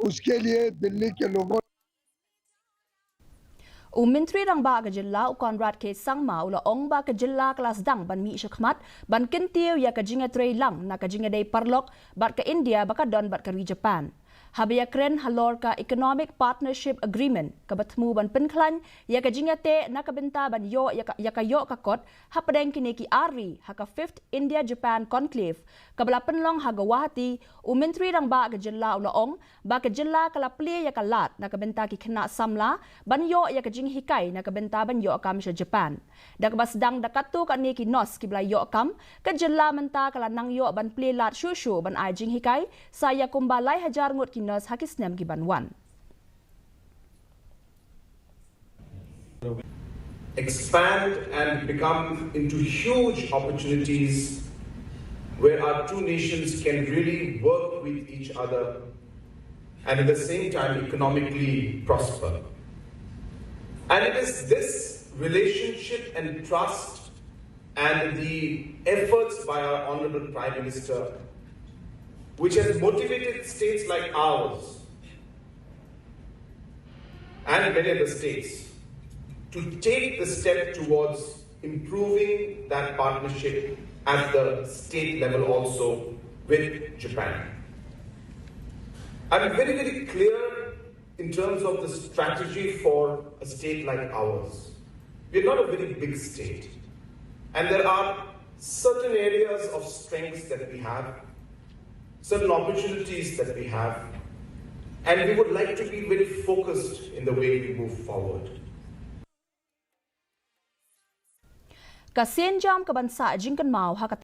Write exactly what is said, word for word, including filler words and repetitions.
उसके लिए दिल्ली के लोगों U Myntri Rangbah ka jylla u Conrad K Sangma u la ong ba ka jylla ka la sdang ban mih shakhmat ban kyntiew ïa ka jingïatreilang na ka jingïadei paralok bad ka India ba ka don bad ka ri Japan. Haba ïakren halor ka Economic Partnership Agreement kaba thmu ban pynkhlaiñ ïa ka jingïateh na ka bynta ban ïoh ïa ka, ïa ka ïoh ka kot hapdeng kine ki ar ri ha ka fifth India Japan Conclave kaba la pynlong ha Guwahati, u Myntri Rangbah ka jylla u la ong ba ka jylla ka la plie ïa ka lad na ka bynta ki khynnah samla ban ïoh ïa ka jinghikai na ka bynta ban ïoh kam sha Japan. Da kaba sdang da katto katne ki nurse kiba la ïoh kam, ka jylla mynta ka la nang ïoh ban plie lad shuh shuh ban ai jinghikai sa ïa kumba lai hajar ngut ki nurse ha ki snem ki ban wan. Expand and become into huge opportunities where our two nations can really work with each other and at the same time economically prosper. And it is this relationship and trust and the efforts by our Honorable Prime Minister which has motivated states like ours and many other states to take the step towards improving that partnership at the state level also with Japan. I'm very, very clear in terms of the strategy for a state like ours. We're not a very big state, and there are certain areas of strengths that we have, certain opportunities that we have, and we would like to be very focused in the way we move forward. Ka sienjam ka ban sah jingkynmaw ha ka